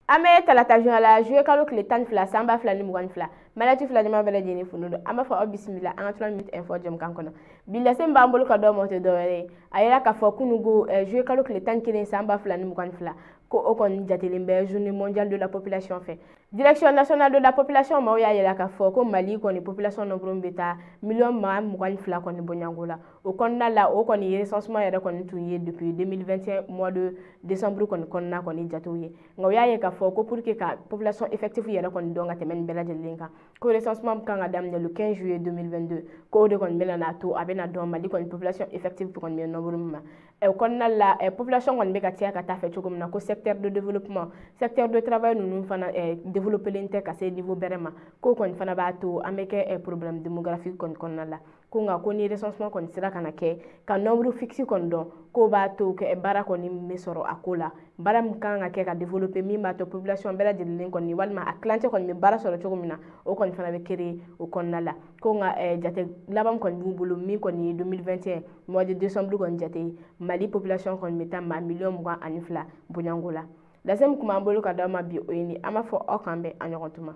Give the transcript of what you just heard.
An bɛ talata joona la, juillet kalo tile 12 san 2022. Maliyɛn fila ɲuman bɛɛ lajɛlen funu don. An b'a fɔ aw bisimila an ka 3 minutes info jɛmukan kɔnɔ. Bi lase min b'an bolo ka d'aw ma, o tɛ dɔwɛrɛ ye, a yira k'a fɔ kununko, juillet kalo tile 11 san 2022, ko o kɔni jatelen bɛ Journée mondiale de la population fɛ. Direction nationale de la population maaw y'a yira k'a fɔ ko Mali kɔni population nombre bɛ taa miliyɔn 22 kɔni bɔɲɔgɔnko la. O kɔnɔna la, o kɔni recensement yɛrɛ kɔni tun ye depuis 2021 mois de décembre kɔni kɔnɔna kɔni jatew ye. Nka u y'a ye k'a fɔ ko pour que ka population effective yɛrɛ kɔni dɔn ka tɛmɛ nin bɛɛ lajɛlen kan, ko recensement kan ka daminɛ le 15 juillet 2022, ko o de kɔni bɛna n'a to a bɛna dɔn Mali kɔni population effective kɔni bɛ nombre min ma. O kɔnɔna la, population kɔni bɛ ka caya ka taa fɛ cogo min na, ko secteur de développement, secteur de travail ninnu fana développelen tɛ ka se niveau bɛrɛ ma, k'o kɔni fana b'a to an bɛ kɛ problème démographique kɔni kɔnɔna la. Ko nka ko ni recensement kɔni sera ka na kɛ ka nombre fixe kɔni dɔn, k'o b'a to kɛ baara kɔni bɛ sɔrɔ a ko la, baara min kan ka kɛ ka développer, min b'a to population bɛɛ lajɛlen kɔni walima a tilancɛ kɔni bɛ baara sɔrɔ cogo min na, o kɔni fana bɛ créer o kɔnɔna la. Ko nka jate laban kɔni b'u bolo, min kɔni ye 2021 mois de décembre kɔni jate ye, Mali population kɔni bɛ taa maa miliyɔn 22 bɔɲɔgɔnko la. Lase min kun b'an bolo ka d'aw ma bi, o ye nin. An b'a fɔ aw k'an bɛn a ɲɔgɔn tuma.